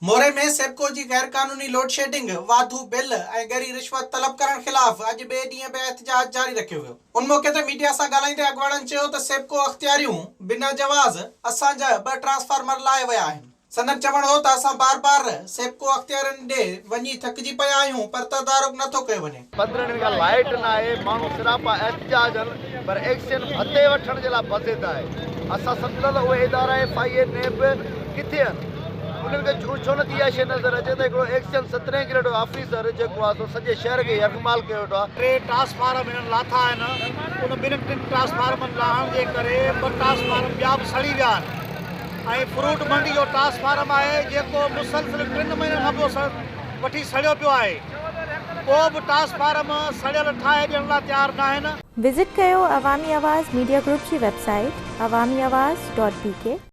موري ۾ سيپڪو جي غيرقانوني لوڊشيڊنگ، واڌو بل ۽ ڳري رشوت طلب ڪرڻ خلاف اڄ ٻئي ڏينهن به احتجاج جاري رکيو ويو. ان موقعي تي ميڊيا سان ڳالهائيندي اڳواڻن چيو ته سيپڪو اختياريون بنا جواز اسان جا ٻه ٽرانسفارمر لاهي ويا آهن. سندن چوڻ هو ته اسان بار بار سيپڪو اختيارين ڏي وڃي ٿڪجي پيا آهيون پر تدارڪ نه ٿو ڪيو وڃي. 15 ڏينهن کان لائيٽ ناهي، ماڻهو سراپا احتجاج آهن پر ايڪشن ڀتي وٺڻ جي لاء بضد آهي. اسان سمجهون ٿا ته اهي ادارا ايف I A, NAB ڪٿي آهن؟ انهن کي ڇو نٿي اها شيء نظر اچي ته هڪڙو ايڪشن سترهين گريڊ جو آفيسر جيڪو آهي سو سڄي شهر کي يرغمال ڪيو ويٺو آهي. ٽي ٽرانسفارم هنن لاٿا آهن، ان ٻن ٽن ٽرانسفارمن لاهڻ جي ڪري ٻه ٽرانسفارم ٻيا به سڙي ويا آهن ۽ فروٽ منڊي جو ٽرانسفارم آهي جيڪو مسلسل ٽن مهينن کان پوء وٺي سڙيو پيو آهي، ڪو به ٽرانسفارم سڙيل ٺاهي ڏيڻ لاء تيار ناهن. وزٽ ڪيو عوامي آواز ميڊيا گروپ جي website Awami Awaz dot B K.